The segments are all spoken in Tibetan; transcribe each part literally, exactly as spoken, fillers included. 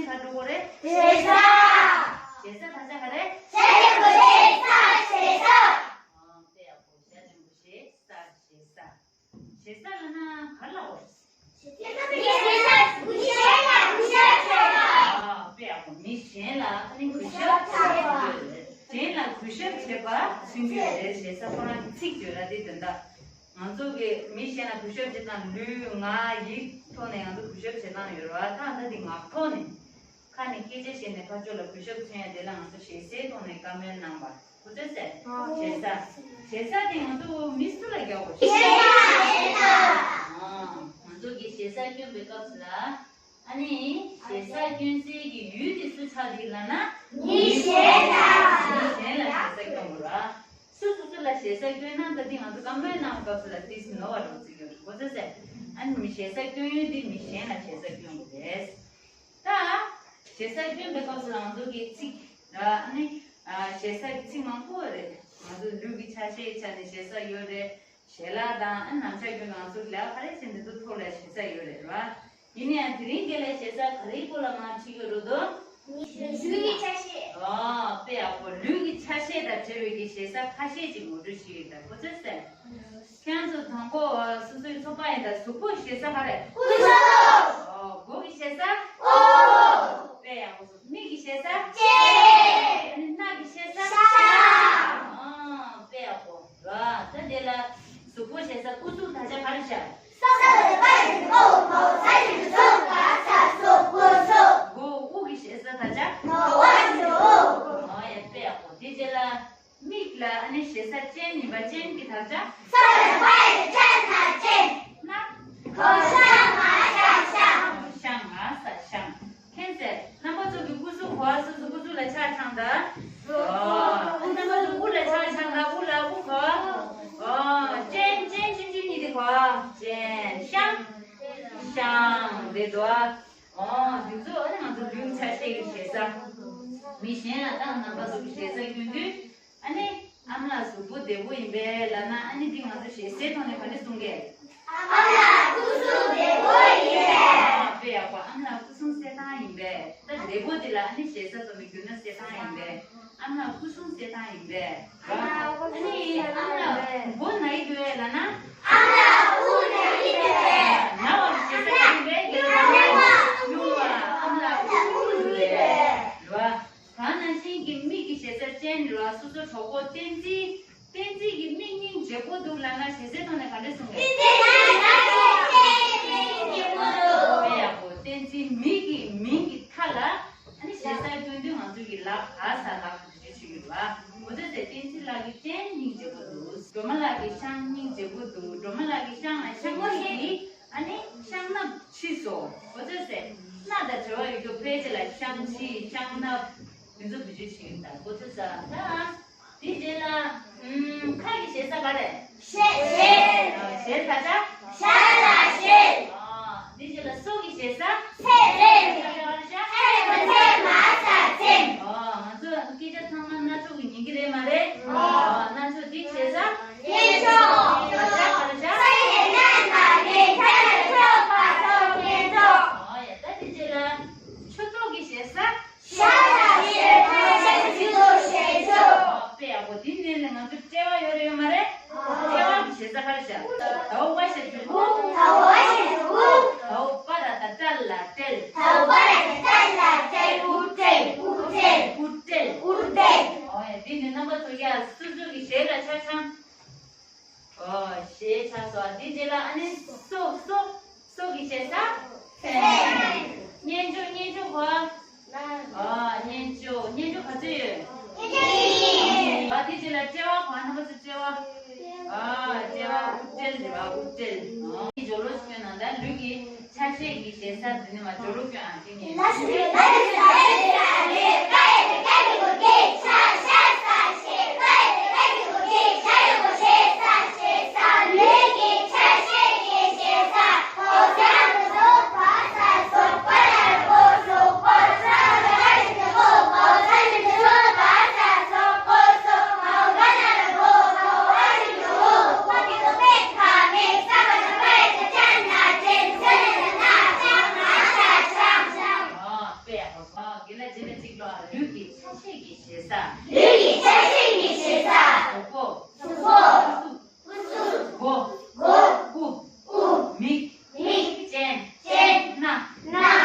ཆ་འགྲོ་གོ་རེད། ཞེ་ས། ཞེ་ས་ད་ཆ་ག་རེད། ཞེ་ས་ཞེ་ས། ཨ་དཔེ་ཡག་པོ། ཞེ་ས་ཞེ་ས། ཞེ་ས་ལབ་ན་ག་རེ་ལབ་དགོས་རེད། ཞེ་ས་ཞེ་ས། གུས་ཞབས་བྱེད་པ། ཨ་དཔེ་ཡག་པོ། མི་གཞན་ལ་ཨ་ནི་གུས་ཞབས་བྱེད་པ། གཞན་ལ་གུས་ཞབས་བྱེད་པ་མཚོན་གྱི་ཡོད་རེད། ཞེ་ས་ཁོ་རང་གི་ཚིག་བརྗོད་ར་དེ་དོན་དག་ང་ཚོ་གི་མི་གཞན་ལ་གུས་ཞབས་བྱེད་སྟངས་ལུས་ངག་ཡིད་ཐོག་ནས་ང་ཚོ་གུས་ཞབས་བྱེད་སྟངས་ཡོད་རེད་བ། ད་ལྟ་འདི་ངག་ཐོག་ནས་ཁ་ནས་སྐད་ཆ་བཤད་ནས་ཕར་ཕྱོགས་ལ་གུས་ཞབས་མཚོན་ཡ་དེ་ལ་ང་ཚོ་ཞེ་སའི་ཐོག་ནས་བཀའ་མོལ་གནང་བ། གོ་ཚོད་ཟེར། ཞེ་ས། ཞེ་ས་དེ་ང་ཚོ་མི་སུ་ལ་རྒྱག་དགོས། ཞེ་ས། ཨ། ང་ཚོ་གི་ཞེ་ས་སྐྱོན་པའི་སྐབས་སུ་ལ། ཨ་ནི། ཞེ་ས་སྐྱོན་སའི་གི་ཡུལ་དེ་སུ་ཆགས་ཀྱི་ལབ་ན། མི་གཞན་དང་། མི་གཞན་ལ་ཞེ་ས་སྐྱོན་དགོས་ར། སུ་སུ་སུ་ལ་ཞེ་ས་སྐྱོན་ན་ད་དེ་ང་ཚོ་བཀའ་མོལ་གནང་བའི་སྐབས་སུ་ལ་དེ་སུ་ནོར་བ་རོགས་ཚིག་ཡོད་རེད། གོ་ཚོད་ཟེར། ཨ་ནི་མི་ཞེ་ས་སྐྱོན་ཡུལ་དེ་མི་གཞན་ལ་ཞེ་ས་སྐྱོན་དགོས་རེད། ད། ཞེ་ས་སྐྱོན་པའི་སྐབས་སུ་ང་ཚོ་གི་ཚིག་ར་ཨ་ནི། ཞེ་ས་གི་ཚིག་མང་པོ་རེད། ང་ཚོ་ལུས་ཀྱི་ཆ་ཤས་ཆ་ནས་ཞེ་ས་ཡོད་རེད། ཞལ་ལག་དང་ཨ་ནི་རྣམ་གཞག་སྐྱོན་ང་ཚོ་ལ་ག་རེ་བྱས་འདི་ཚོ་ཐོག་ལ་ཞེ་ས་ཡོད་རེད་ར། ཡིན་ན་ཡང་དེ་རིང་འདི་ལ་ཞེ་ས་ག་རེའི་སྐོར་ལ་མར་ཁྲིད་ཡོད་རེད་དོ། ལུས་ཀྱི་ཆ་ཤས། ཨོ་དཔེ་ཡག་པོ། ལུས་ཀྱི་ཆ་ཤས་དང་བྲལ་བའི་གི་ཞེ་ས་ཁ་ཤས་ཅིག་ངོ་སྤྲོད་ཞུས་ཡོད། ད་གོ་ཚོད་ཟེར། ཁྱེད་ཚོ་དང་པོ་སོ་སོའི་ཚོགས་པ་ཡིན་ད། གཟུགས་པོ་ཞེ་ས་ག་རེ། སྐུ་གཟུགས། ཨོ་མགོ་གི་ཞེ་ས། ཨོ། དཔེ་ཡག་པོ་སོང་། མིག་གི་ཞེ་ས། ལྕེ། ཨ་ནི་སྣ་གི་ཞེ་ས། ཤ། ཨོ་དཔེ་ཡག་པོ་ར། ད་དེ་ལ་གཟུགས་པོ་ཞེ་ས། སྐུ་གཟུགས་ད་ཆ་ག་རེ་བྱ། ས་ས་ལ་པ་ཞིག་ཏུ་ཨོ། བ་ས་ཞིག་ཏུ་སོ། ག་ས་སོ་གོ་སོ། མགོ་དབུ་གི་ཞེ་ས་ད་ཆ། བ་ཞིག་ཏུ་ཨོ། ཨོ་ཡ་དཔེ་ཡག་པོ། དེ་རྗེས་ལ། མིག་ལ་ཨ་ནི་ཞེ་ས་ཅན་ཡིན་པ། ཅན་གྱི་དག་ཆ། ས་ལ་པ་ཡི་ཅན་ན་ཅན། ན། གོ་ས་ང་ས་ཤང་། ཤང་ང་ས་ཤང་། མཁྱེན་ཟེར། རྣམ་པ་ཚོ་གི་སྐུ་གཟུགས་གོ། སོ་སོ་སྐུ་གཟུགས་ལ་ཆ་ཆང་ད། ཨོ། རྣམ་པ་ཚོ་དབུ་ལ་ཆ་ཆང་ད། དབུ་ལ་དབུ་གོ། ཨོ། ཅན་ཅན་ཅན་ཅན་གཉིས་དེ་གོ། ཅན་ཤང་། ཤང་དེ་དོ། ཨོ། འདི་ཚོ་ཨ་ནི་ང་ཚོ་ལུས་ཆ་ཤས་ཀྱི་ཞེ་ས། མི་གཞན་ལ་ད་རྣམ་པ་ཚོ་གི་ཞེ་ས་སྐྱོན་དུས། ཨ་ནི། ཨ་མ་ལགས་གཟུགས་པོ་བདེ་པོ་ཡིན་པས་ལབ་ན། ཨ་ནི་འདི་ང་ཚོ་ཞེ་སའི་ཐོག་ནས་ག་འདྲ་གསུང་གི། ཨ་མ་ལགས་སྐུ་གཟུགས་བདེ་པོ་ཡིན་པས། ཨ་དཔེ་ཡག་པོ། ཨ་མ་ལགས་སྐུ་གཟུགས་གསལ་ཐང་ཡིན་པས། ད་བདེ་པོ་འདི་ལ་ཨ་ནི་ཞེ་ས་ཐོག་ནས་བསྒྱུར་ན་གསལ་ཐང་ཡིན་པས། ཨ་མ་ལགས་སྐུ་གཟུགས་གསལ་ཐང་ཡིན་པས། ཨ་ནི་ཨ་མ་ལགས་མགོ་ན་ཡི་འདུག་གས་ལབ་ན། ཨ་མ་ལགས་དབུ་ན་ཡི་འདུག་གས། ན་བ་ཞེ་ས་ཡིན་པས། རྒྱལ་ལ་ན་བ་ཡོང་བ། ཨ་མ་ལགས་དབུ་ན་ཡི་འདུག་གས་ལབ། གང་ནང་བཞིན་གྱི་མིག་གི་ཞེ་ས་ཅན་ལ་སོ་སོ་གྲོགས་པོ་བསྟན་འཛིན། བསྟན་འཛིན་གྱི་མིག་སྙིང་རྗེ་པོ་འདུག་ལབ་ན་ཞེ་སའི་ཐོག་ནས་ག་འདྲ་གསུང་གི། བསྟན་འཛིན་ལ་ང་ཚོ་བསྟན་འཛིན་རྗེ་པོ་འདུག་དཔེ་ཡག་པོ། བསྟན་འཛིན་མིག་གི་མིང་གི་མཐའ་ལ་ཨ་ནི་ཞེ་ས་སྐྱོན་དུས་ང་ཚོ་གི་ལག་ག་ས་ལག་གི་བརྗོད་བྱེད་ཀྱི་རེད་བ། གོ་ཚོད་ཟེར། བསྟན་འཛིན་ལགས་ཀྱི་ཅན་སྙིང་རྗེ་པོ་འདུག་སྒྲོལ་མ་ལགས་ཀྱི་ཤང་སྙིང་རྗེ་པོ་འདུག་སྒྲོལ་མ་ལགས་ཀྱི་ཤང་ལ་ཤང་མོ་ཡིན། ཨ་ནི་ཤང་སྣབས་ཕྱིས་སོ། གོ་ཚོད་ཟེར། སྣ་དང་བྲལ་བ་ཡོད་རྒྱུ་ཕལ་ཆེར་ལ་ཤང་ཕྱིས་ཤང་སྣབས་དེ་ཚོ་བེད་སྤྱོད་བྱེད་ཀྱི་ཡོད། ད་གོ་ཚོད་ཟ། ད་དེ་རྗེས་ལ་ཨུམ། ཁ་གི་ཞེ་ས་ག་རེ། ཞེ། ཞེ། ཨ། ཞེ་ད་ཆ། ཞ་ལ་ཞེ། ཨ། དེ་རྗེས་ལ་སོ་གི་ཞེ་ས། སེ། སེ་ད་ཆ་ག་རེ་ཤ། ཨེ་མ་ཚེ་མ་ས་ཚེམ། ཨ། ང་ཚོ་སྐད་ཆ་ཚང་མ་སྣ་ཚོགས་ཀྱི་ཉན་གྱི་རེད་མ་རེད། ཨ། སྣ་ཚོགས་དེ་ཞེ་ས། སྙན་ཅོག་ད་ཆ་ག་རེ་ཤ། ས་ཡི་ན་ན་ལེ། ཆ་ལ་ཆོག་པ་ཐོག་སྙན་ཅོག་ཨ་ཡ། ད་དེ་རྗེས་ལ་ཆུ་ཏོག་གི་ཞེ་ས། ཤ་ལ་ཤེ། ཤ་ལ་ཤེ། ཆུ་ཏོག་ཞེ་ཆུ། དཔེ་ཡག་པོ། དེ་ནས་ལས་ང་ཚོ་དཔྲལ་བ་ཡོད་རེད་ཡོད་མ་རེད། དཔྲལ་བ་གི་ཞེ་ས་ག་རེ་བྱ། ད་འོག་པ་ཞེ་ཆུ་འུ། ད་འོག་པ་ཞེ་ཆུ་འུ། ད་འོག་པ་ར་ད་ཏྲ་ལ་ཏྲལ། ད་འོག་པ་ར་ད་ཏྲ་ལ་ཏྲལ། འུ་ཏྲལ། འུ་ཏྲལ། འུ་ཏྲལ། འུ་ཏྲལ། ཨོ་ཡ། དེ་ནས་རྣམ་པ་ཚོ་ཡ་སོ་སོ་གི་ཞེ་ལ་ཆ་ཆང་། ཨོ། ཞེ་ཆ་སོ། དེ་རྗེས་ལ་ཨ་ནི་སོ། སོ། སོ་གི་ཞེ་ས། སེམས། སྙན་ཅོག་སྙན་ཅོག་གོ། ཨོ། སྙན་ཅོག་སྙན་ཅོག་ག་ཚོད་ཡོད། སྙན་ཅོག་གཉིས། ཨ། དེ་རྗེས་ལ་དཔྲལ་བ་གོ། རྣམ་པ་ཚོ་དཔྲལ་བ། ཨ། དཔྲལ་བ་དབུ་དཔྲལ་རེད་བ། དབུ་དཔྲལ། ཨོ། སྦྱོར་ཀློག་ཞིག་སྐྱོན་ན། ད་ལུས་ཀྱི་ཆ་ཤས་ཀྱི་ཞེ་ས་དེ་ནི་མ་སྦྱོར་ཀློག་སྐྱོན་ཨ། དེ་ནི། ལ་བྱས་ན་གཅིག་ལོ། ལུས་ཀྱི་ཆ་ཤས་ཀྱི་ཞེ་ས། ལུས་ཀྱི་ཆ་ཤས་ཀྱི་ཞེ་ས། གཟུགས་པོ། གཟུགས་པོ། སྐུ་གཟུགས། མགོ། མགོ། དབུ། དབུ། མིག་མིག་སྤྱན། སྤྱན། སྣ། སྣ།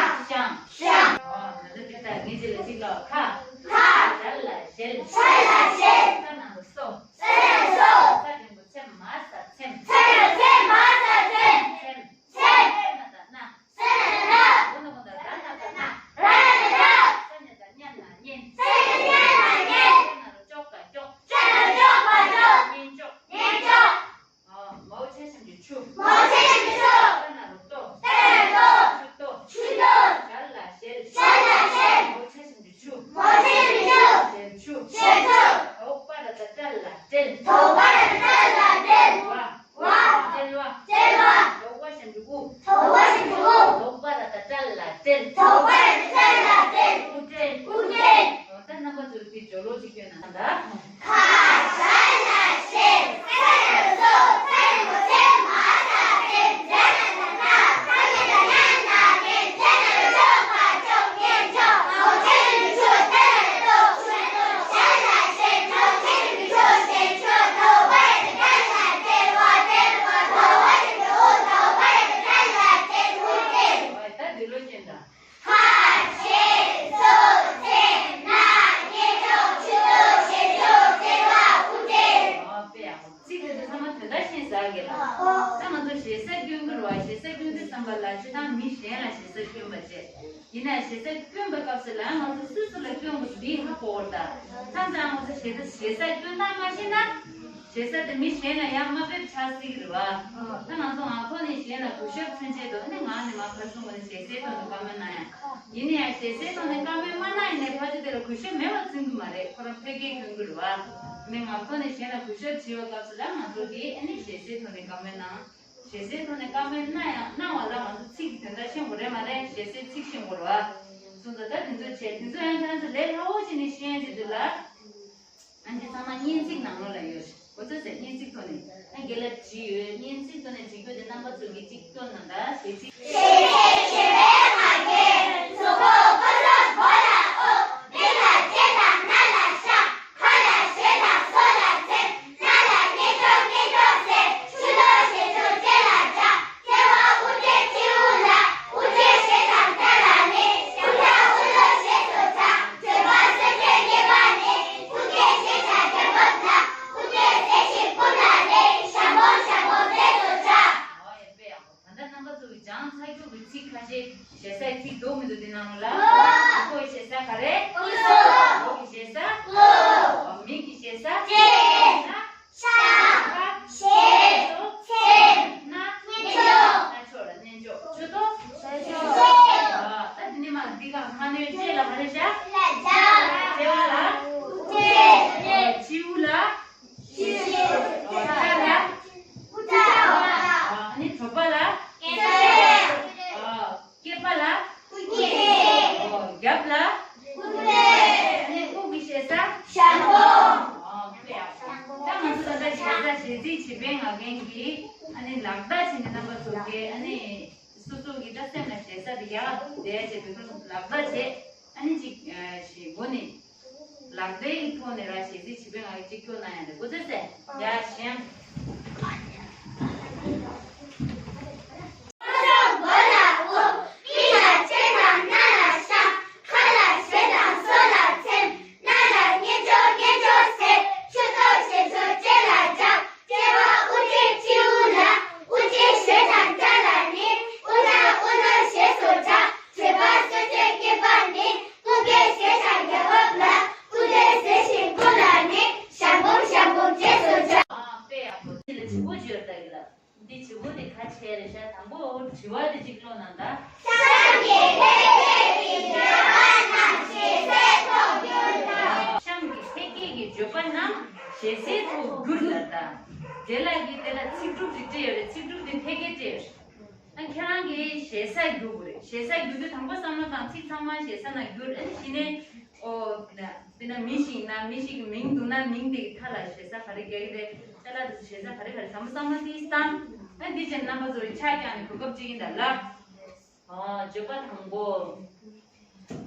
ཤངས། ཤངས། ཨོ། ད་ལྟ་འདི་ལྟར་ངེས་ཅན་ལ་གཅིག་ལ་ཁ། ཁ། ཞལ་ལ་ཞལ། ཞལ་ལ་ཞལ། ས་ན་རོ་སོ། ས་ན་རོ་སོ། ཚ་འགྲེང་བུ་ཚེ་མ་ས་ཚེམས། ཚེ་ན་ཚེ་མ་ས་ཚེམས། ཚེམས། ཚེམས། ས་ན་ད་སྣ། ས་ན་ད་སྣ། འོ་ན་འོ་ན་ར་ན་ད་རྣ། ར་ན་ད་རྣ། ས་ན་ད་སྙ་ན་སྙན། ས་ན་ད་སྙ་ན་སྙན། ཅོག་ན་རོ་ཅོག་ག་ཅོག་ཅོག་ན་རོ་ཅོག་ག་ཅོག་སྙན་ཅོག་སྙན་ཅོག་མའོ་ཆ་ཞབས་ཀྱུ་ཆུ། མའོ་ཆ་ཞབས་ཀྱུ་ཆུ། ཏ་ན་རོ་ཏོ། ཏ་ན་རོ་ཏོ། ཆུ་ཏོ། ཆུ་ཏོ། ཞལ་ལ་ཞལ། ཞལ་ལ་ཞལ། མའོ་ཆ་ཞབས་ཀྱུ་ཆུ། མའོ་ཆ་ཞབས་ཀྱུ་ཆུ། ཞལ་ཆུ། ཞལ་ཆུ། ཏོ་པ་ར་ཏ་ཏྲ་ལ་སྤྲེལ། ཏོ་པ་ར་ཏ་ཏྲ་ལ་སྤྲེལ། བ། བ། སྤྲེལ་བ། སྤྲེལ་བ། ཏོ་བ་ཞབས་ཀྱུ་དབུ། ཏོ་བ་ཞབས་ཀྱུ་དབུ། ཏོ་པ་ར་ཏ་ཏྲ་ལ་ཏྲེལ། ཏོ་པ་ར་ཏ་ཏྲ་ལ་ཏྲེལ། དབུ་སྤྲེལ། དབུ་སྤྲེལ། ད་རྣམ་པ་ཚོས་འདི་སྦྱོར་ཀློག་ཅིག་སྐྱོན་ན་ད། ཁ། ཞ་ན་ཤེ། ས་ན་རོ་སོ། ཚ་ན་རོ་ཚེ། མ་ས་ཚེམས། ཛ་ན་ད་སྣ། ཐ་ན་ད་སྙ་ན་སྙན། ཅོག་ན་རོ་ཅོག་ག་ཅོག་སྙན་ཅོག་མའོ་ཆ་ཞབས་ཀྱུ་ཆུ། ཏ་ན་རོ་ཏོ། ཆུ་ཏོ། ཞལ་ལ་ཞལ། མའོ་ཆ་ཞབས་ཀྱུ་ཆུ། ཞལ་ཆུ། ཏོ་པ་ར་ཏ་ཏྲ་ལ་ཏྲེལ། བ། ཏྲེལ་བ། ཏོ་བ་ཞབས་ཀྱུ་དབུ། ཏོ་པ་ར་ཏ་ཏྲ་ལ་ཏྲེལ། དབུ་ཏྲེལ། ད་འདི་ཀློག་སྐྱོན་ད། ཁ། ཞ། སོ། ཚེ། ན། སྙན་ཅོག་ཆུ་ཏོ། ཞལ་ཆུ། ཏྲེལ་བ། དབུ་ཏྲེལ། ཨོ་དཔེ་ཡག་པོ། ཚིག་དེ་ཚོ་ཚང་མ་དོན་དག་ཤེས་ཟེར་གི་ལ། ད་ང་ཚོ་ཞེ་ས་སྐྱོན་གྱི་རེད་བ། ཞེ་ས་སྐྱོན་དུས་ཙམ་པ་ལ་སྤྱིར་བཏང་མི་གཞན་ལ་ཞེ་ས་སྐྱོན་པ་བྱས། ཡིན་ན་ཞེ་ས་སྐྱོན་པའི་སྐབས་སུ་ལ་ང་ཚོ་སུ་སུ་ལ་སྐྱོན་དགོས་འདི་ཧ་གོ་བར་གདའ། མཚམས་མཚམས་ང་ཚོ་ཞེ་ས་ཞེ་ས་སྐྱོན་སྟངས་མ་ཤེས་ན། ཞེ་ས་དེ་མི་གཞན་ལ་ཡང་དམའ་འབེབས་ཆགས་སྲིད་ཀྱི་རེད་བ། ད་ང་ཚོ་ངག་ཐོག་ནས་གཞན་ལ་གུས་ཞབས་མཚོན་ཆེད་དུ་ཨ་ནི་ངག་ནས་མར་ཕར་གསུངས་པ་ནི་ཞེ་སའི་ཐོག་ནས་བཀའ་མོལ་གནང་ཡ། ཡིན་ན་ཡང་ཞེ་སའི་ཐོག་ནས་བཀའ་མོལ་མ་གནང་ཡིན་ནའི་ཕལ་ཆེར་དེ་ལ་གུས་ཞབས་མེད་པ་མཚོན་གྱི་མ་རེད། ཁོ་རང་ཕལ་སྐད་སྐྱོན་གྱི་རེད་བ། ཨ་ནི་ངག་ཐོག་ནས་གཞན་ལ་གུས་ཞབས་བྱེད་པའི་སྐབས་སུ་ལ་ང་ཚོ་གིས་ཨ་ནི་ཞེ་སའི་ཐོག་ནས་བཀའ་མོལ་གནང་། ཞེ་སའི་ཐོག་ནས་བཀའ་མོལ་གནང་ཡང་གནང་བ་ལ་ང་ཚོ་ཚིག་གི་དོན་དག་ཤེས་དགོས་རེད་མ་རེད། ཞེ་སའི་ཚིག་ཤེས་དགོས་རེད་བ། སོང་ཙང་ད་དེ་ཚོ་བྱས། དེ་ཚོ་ཡང་ཁྱེད་རང་ཚོ་ལས་སླ་བོ་བྱས་ནས་ཤེས་ཡ་ཅིག་འདུག་ལ། ཨ་འདི་ཚང་མ་སྙན་ཚིག་ནང་ལོགས་ལ་ཡོད་རེད། གོ་ཚོད་ཟེར། སྙན་ཚིག་ཐོག་ནས་ཨ་རྒན་ལགས་བྲིས་ཡོད། སྙན་ཚིག་ཐོག་ནས་བྲིས་རྒྱུ་དེ་རྣམ་པ་ཚོ་གིས་གཅིག་སྐྱོན་གནང་དང་། ཞེ་ཚིག་ཞེ་ཚིག་བྱེད་པའི་ང་རྒྱལ། གཟུགས་པོ་སྐུ་གཟུགས་མགོ་ལ་ཨོ། མིག་ལ་ལྕེ་དང་རྣ་ལ་ཤ། ཁ་ལ་ཞེ་དང་སོ་ལ་ཚེམས། སྣ་ལ་སྙན་ཅོག་སྙན་ཅོག་ཟེར། ཆུ་ཏོ་ཞལ་ཆུ་སྤྱན་ལ་འཇགས། ལྕེ་བ་དབུ་སྤྲེལ་སྤྱི་བོ་ལ། དབུ་སྤྲེལ་ཞེ་དང་སྐྲ་ལ་ནི། དབུ་སྐྲ་དབུ་ལོ་ཞེས་སུ་གྲགས། གྲོད་པ་གསོད་བྱེད་སྐེད་པ་ནི། དབུ་སྐྲེལ་ཞེས་བྱ་རྒྱལ་བབ་ལ། དབུ་སྐྲེལ་ཟེར་ཞིང་སྐུ་ལ་ནི། ཞང་པོ་ཞང་པོ་ཟེར་སུ་གྲགས། ཨོ་ཡ་དཔེ་ཡག་པོ། ད་ལྟ་རྣམ་པ་ཚོ་གིས་སྦྱངས་ཚར་རྒྱུ་གི་ཚིག་ཁ་ཤས་ཞེ་སའི་ཚིག་འདུག་མི་འདུག་འདི་ནང་ལ། ཨོ། གཟུགས་པོའི་ཞེ་ས་ག་རེ། སྐུ་གཟུགས། མགོ་གི་ཞེ་ས། དབུ། མིག་གི་ཞེ་ས། ལྕེ། སྣ། ཤ། ཁ། ཞལ། ཚེམས། སྣ། སྙན་ཅོག་སྣ་ཕྱོགས་ལ་སྙན་ཅོག་ཆུ་ཏོ། ཞལ་ཆུ། ཨ། ད་འདི་ནས་མར་འདི་ག་ཁ་སྣོན་ལྕེ་ལ་ག་རེ་བྱ། ལྕེ་བ་ལ། དབུ་སྐྲེལ། སྤྱི་བོ་ལ། ཨ་ནི་གྲོད་པ་ལ། ཨ། སྐེད་པ་ལ། ཨོ། རྒྱབ་ལ། ཨ་ནི་དབུ་གི་ཞེ་ས། ཞང་པོ། ཨོ། ད་ང་ཚོ་ད་ལྟ་ཞེ་ས་ཞེ་ཚིག་བྱེད་པའི་ང་རྒྱལ་གྱི་ཨ་ནི་ལག་བརྡ་བྱས་ནས་རྣམ་པ་ཚོ་གིས་ཨ་ནི། སོ་སོ་གི་ད་སེམས་ལ་ཞེ་ས་དེ་ཡག་བསྡད་བྱས་དེ་ཚོ་ལག་བརྡ་བྱས། ཨ་ནི་གཅིག་ཨ་ཞེ་མགོ་ནས་ལག་བརྡའི་ཐོག་ནས་ར་ཞེ་ཚིག་བྱེད་པའི་ང་གི་གཅིག་སྐྱོར་གནང་ཡ་དེ་གོ་ཚོད་ཟེར་ཡ་ཞེ། མགོ་ལ་དབུ། མིག་ལ་ལྕེ་དང་རྣ་ལ་ཤ། ཁ་ལ་ཞེ་དང་སོ་ལ་ཚེམས། སྣ་ལ་སྙན་ཅོག་སྙན་ཅོག་ཟེར། ཆུ་ཏོ་ཞལ་ཆུ་སྤྱན་ལ་འཇགས། ལྕེ་བ་དབུ་སྐྲེལ་སྤྱི་བོ་ལ། དབུ་སྐྲེལ་ཞེ་དང་སྐྲ་ལ་ནི། དབུ་སྐྲ་དབུ་ལོ་ཞེས་སུ་གྲགས། གྲོད་པ་གསོད་བྱེད་སྐེད་པ་ནི། དབུ་སྐྲེལ་ཞེས་བྱ་རྒྱལ་བབ་ལ། དབུ་སྐྲེལ་ཟེར་ཞིང་སྐུ་ལ་ནི། ཞང་པོ་ཞང་པོ་ཞེས་སུ་གྲགས། ཨ། དཔེ་ཡག་པོ། འདི་ལ་བྱེད་པོ་བརྗོད་ད་གི་ལ། འདི་བྱེད་པོ་དེ་ག་བྱས་རེད་ཤག་དང་པོ་དྲི་བ་དེ་གཅིག་ཀློག་གནང་ད། གཤམ་གྱི་ཐད་ཀའི་གི་བརྗོད་པ་རྣམས་ཞེ་སའི་ཐོག་བསྒྱུར་དང་། གཤམ་གྱི་ཐད་ཀའི་གི་བརྗོད་པ་རྣམས་ཞེ་སའི་ཐོག་བསྒྱུར་ལ་ད། དེ་ལ་གི་དེ་ལ་ཚིག་གྲུབ་ཅིག་སྤྲད་ཡོད་རེད། ཚིག་གྲུབ་དེ་ཐད་ཀའི་སྤྲད་ཡོད་རེད། ཨ། ཁྱེད་རང་གིས་ཞེ་ས་བསྒྱུར་དགོས་རེད། ཞེ་ས་བསྒྱུར་དུས་དང་པོ་བསམ་བློ་བཏང་། ཚིག་ཚང་མ་ཞེ་ས་ནང་བསྒྱུར། ཨ་ནི་གཞི་ནས། ཨོ། དཔེར་ན་མི་ཞིག་ཡིན་ན་མི་ཞིག་གི་མིང་འདུག་ན་མིང་དེ་གི་མཐའ་ལ་ཞེ་ས་ག་རེ་རྒྱག་གི་རེད། ཅ་ལག་དེ་ཞེ་ས་ག་རེ་ག་རེ་དང་པོ་བསམ་བློ་དེ་བཏང་། ཨ། འདི་བྱས་རྣམ་པ་ཚོ་ཆ་རྐྱང་ནས་གོ་སྐབས་ཅིག་ཡིན་ད་ལ། ཨོ། བརྗོད་པ་དང་པོ།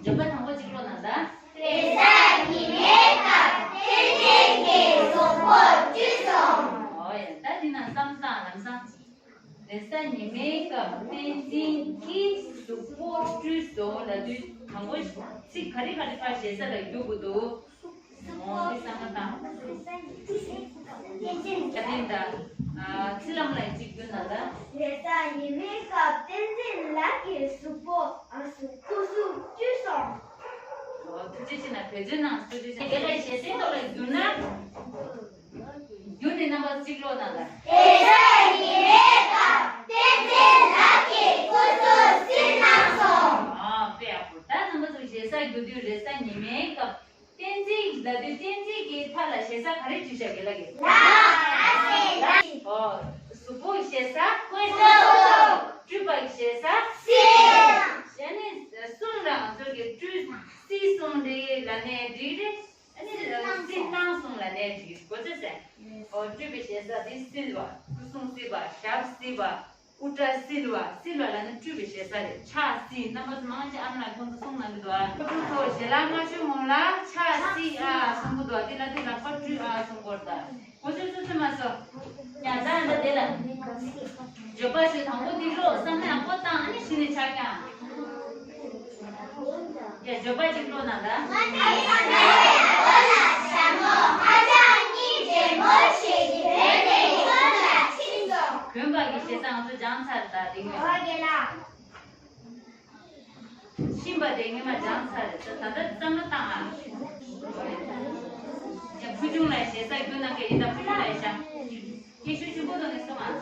བརྗོད་པ་དང་པོ་གཅིག་ཀློག་གནང་ རེས་གཟའ་ཉི་མའི་སྐབས་བསྟན་འཛིན་གྱི་གཟུགས་པོ་བཀྲུས་སོང་། ཨོ་ཡ། ད་འདི་ན་བསམ་བཏང་ལམ་སང་། རེས་གཟའ་ཉི་མའི་སྐབས་བསྟན་འཛིན་གྱི་གཟུགས་པོ་བཀྲུས་སོང་ལབ་དུས་དང་པོ་ཚིག་ག་རེ་ག་རེ་ཕར་ཞེ་ས་ལ་བསྒྱུར་དགོས་འདུག་ཨོ་དེ་བསམ་བློ་བཏང་། བསྟན་འཛིན་ད། ཨ་ཚིག་ལམ་ལ་གཅིག་བསྒྱུར་ན་ད། རེས་གཟའ་ཉི་མའི་སྐབས་བསྟན་འཛིན་ལགས་ཀྱི་གཟུགས་པོ་ཨ་སུ་སྐུ་གཟུགས་བཀྲུས་སོང་། ཨོ་ཐུགས་རྗེ་ཆེ་ན་བེད་སྤྱོད་གནང་། ཐུགས་རྗེ་ཆེ། དེ་ལ་ཞེ་སའི་ཐོག་ལ་བསྒྱུར་ན། བསྒྱུར་ནས་རྣམ་པ་གཅིག་ཀློག་གནང་དང་། རེས་གཟའ་ཉི་མའི་སྐབས་བསྟན་འཛིན་ལགས་ཀྱིས་སྐུ་གཟུགས་བསིལ་གནང་སོང་། ཨ་དཔེ་ཡག་པོ། ད་རྣམ་པ་ཚོ་ཞེ་ས་བསྒྱུར་དུས་རེས་གཟའ་ཉི་མའི་སྐབས་བསྟན་འཛིན་ལབ་དུས་བསྟན་འཛིན་གྱི་མཐའ་ལ་ཞེ་ས་ག་རེ་བྲིས་བཞག་གི་ལབ་ཀྱི། ལ། ཨོ། གཟུགས་པོ་ཞེ་ས། སྐུ་གཟུགས། བཀྲུས་པ་ཞེ་ས། བསིལ། ཞེ་ནས་གསུམ་ལ་ང་ཚོ་གི་བཀྲུས་བསིལ་སོང་རེད་ལབ་ནས་འགྲིག་རེད། ཨ་ནི་བསིལ་གནང་སོང་ལབ་ནས་འགྲིག་གོ་ཚོད་ཟེར། ཨོ་བཀྲུས་པའི་ཞེ་ས་དེ་བསིལ་བ། སྐུ་གཟུགས་བསིལ་བ། ཞབས་བསིལ་བ། དབུ་སྐྲ་བསིལ་བ། བསིལ་བ་ལབ་ན་བཀྲུས་པའི་ཞེ་ས་རེད། ཕྱག་བསིལ། རྣམ་པ་ཚོ་མང་ཆེ་ཨ་མ་ལགས་ཁོང་ཚོ་གསུང་གནང་གི་འདུག་ཨ། ཕྲུ་གུ་ཚོ་ཞལ་ལག་མ་མཆོད་སྔོན་ལ་ཕྱག་བསིལ་ཨ་གསུང་གི་འདུག་ཨ། དེ་ལ་དེ་ལག་པ་བཀྲུས་ཨ་གསུང་གི་ཡོད་རེད་ད། གོ་ཚོད་ཚོད་མ་སོ། ཡ་ད་ད་དེ་ལ། བརྗོད་པ་ཞུ། དང་པོ་འདི་ཀློག་བསམ་ན་ཡག་པོ་བཏང་། ཨ་ནི་གཞི་ནས་ཆགས་ཀྱང་། ཡ་བརྗོད་པ་ཅིག་ཀློག་ན་ད། ཞྭ་མོ་ཧ་ཅང་སྙིང་རྗེ་མོ་ཞིག་གྱོན་ནས་ཁྱོད་ལ་ཕྱིན་སོང་། གྱོན་པ་གི་ཞེ་ས་ང་ཚོ་སྦྱངས་ཚར་ད་དེ་སྔོན། ཨོ་རྒན་ལགས། ཕྱིན་པ་དེ་སྔོན་མ་སྦྱངས་ཚར་རེད། ད་ད་ལྟ་བསམ་བློ་བཏང་ཨ། ཡ་ཕུལ་བྱུང་ལ་ཞེ་ས་རྒྱུ་ན་སྐད་ཡིན་ད། ཕུལ་བྱུང་ལ་ཡ་ཤ། སྐད་ཤུགས་ཆེན་པོ་གཏོང་ནས་གསུང་ཨ།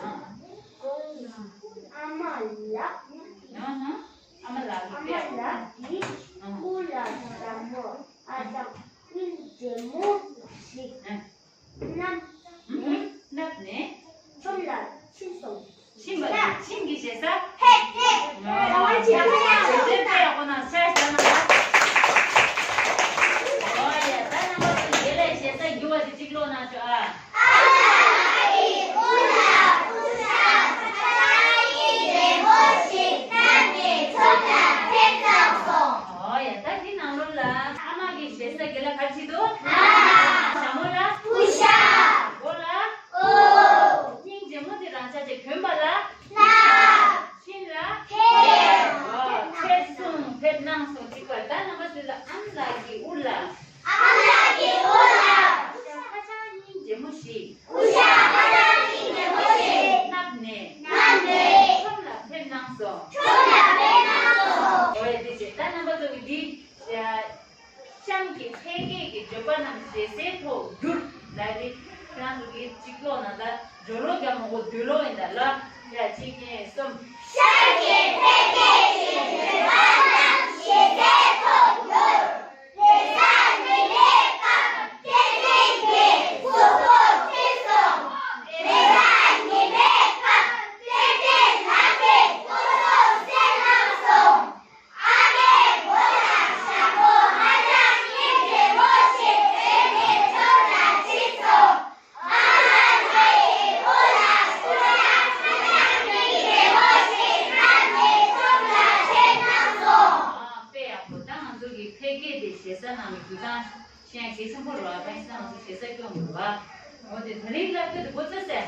ཨ་མ་ལགས། ཡང་ཧ། ཨ་མ་ལགས་ཀྱིས། ཨ་མ་ལགས་ཀྱིས་སྐུ་ལ་ཞྭ་མོ་ཧ་ཅང་སྙིང་རྗེ་མོ་ཞིག་ཨ། མནབས་ནས། མནབས་ནས། ཁྱོད་ལ་ཕྱིན་སོང་། ཕྱིན་པ་དེ་ཕྱིན་གྱི་ཞེ་ས། ཕེབས་ཕེབས། ཨ་ཕྱིན་པ་ཡ། ཞེ་ས་ཕེབས་ཡག་པོ་གནང་། ཤ་ཤ་གནང་། ཨོ་ཡ། ད་རྣམ་པ་ཚོ་དེ་ལས་ཞེ་ས་རྒྱུ་བ་དེ་གཅིག་ཀློག་གནང་ཤོག་ཨ། ཨ་མ་ལགས་ཀྱིས་སྐུ་ལ་སྐུ་ཞྭ་ཧ་ཅང་སྙིང་རྗེ་མོ་ཞིག་མནབས་ནས་ཁྱོད་ལ་ཕེབས་བཏང་སོང་། ཨོ་ཡ། ད་འདི་ནང་ལོགས་ལ་ཨ་མ་གི་ཞེ་ས་དགེ་ལ་ག་ཅི་འདུག་ཨ། ཞྭ་མོ་ལ། སྐུ་ཞྭ། མགོ་ལ། ཨོ། སྙིང་རྗེ་མོ་དེ་རང་ཅག་ཅིག་གྱོན་པ་ལ། ནག་ཕྱིན་ལ། ཕེབས། ཨོ། ཕེབས་སོང་། ཕེབས་གནང་སོང་། གཅིག་པ། ད་རྣམ་པ་ཚོས་ལ་ཨ་མ་ལགས་ཀྱི་དབུ་ལ། ཨ་མ་ལགས་ཀྱི་དབུ་ལ། སྐུ་ཞྭ་ཧ་ཅང་སྙིང་རྗེ་མོ་ཞིག་སྐུ་ཞྭ་ཧ་ཅང་སྙིང་རྗེ་མོ་ཞིག་མནབས་ནས། མནབས་ནས། ཁྱོད་ལ་ཕེབས་གནང་སོང་། ཁྱོད་ལ་ཕེབས་གནང་སོང་། ཨོ་ཡ། དེ་བྱས་ད་རྣམ་པ་ཚོ་གི་འདི། གཤམ་གྱི་ཕལ་སྐད་ཀྱི་བརྗོད་པ་རྣམས་ཞེ་སའི་ཐོག་བསྒྱུར་ལབ་རེད། ཁྱེད་རང་ཚོ་གིས་གཅིག་ཀློག་ན་ད། སྦྱོར་ཀློག་རྒྱག་མ་དགོས། སྡུད་ཀློག་ཡིན་ད་ལ། ཡ་གཅིག་གཉིས་གསུམ། གཤམ་གྱི་ཕལ་སྐད་ཀྱི་བརྗོད་པ་རྣམས་ཞེ་སའི་ཐོག་བསྒྱུར། རེས་གཟའ་ཉི་མའི་སྐབས་བསྟན་འཛིན་གྱི་གཟུགས་པོ་བཀྲུས་སོང་། རེས་གཟའ་ཉི་མའི་སྐབས་བསྟན་འཛིན་ལགས་ཀྱིས་སྐུ་གཟུགས་བསིལ་གནང་སོང་། ཨ་མའི་མགོ་ལ་ཞྭ་མོ་ཧ་ཅང་སྙིང་རྗེ་མོ་ཞིག་གྱོན་ནས་ཁྱོད་ལ་ཕྱིན་སོང་། ཨ་མ་ལགས་ཀྱི་དབུ་ལ་སྐུ་ཞྭ་ཧ་ཅང་སྙིང་རྗེ་མོ་ཞིག་མནབས་ནས་ཁྱོད་ལ་ཕེབས་གནང་སོང་། ཨ་དཔེ་ཡག་པོ། ད་ང་ཚོ་གི་ཕལ་སྐད་དེ་ཞེ་ས་ནང་གི་འདུག་ད། ཤེས་ཡ་གལ་ཆེན་པོ་རེད་བ། ཕན་སེམས་ང་ཚོ་ཞེ་ས་སྐྱོང་དགོས་རེད་བ། འོ་དེ་ད་རིང་སློབ་དེབ་དེ་འགོ་ཚུགས་སེ།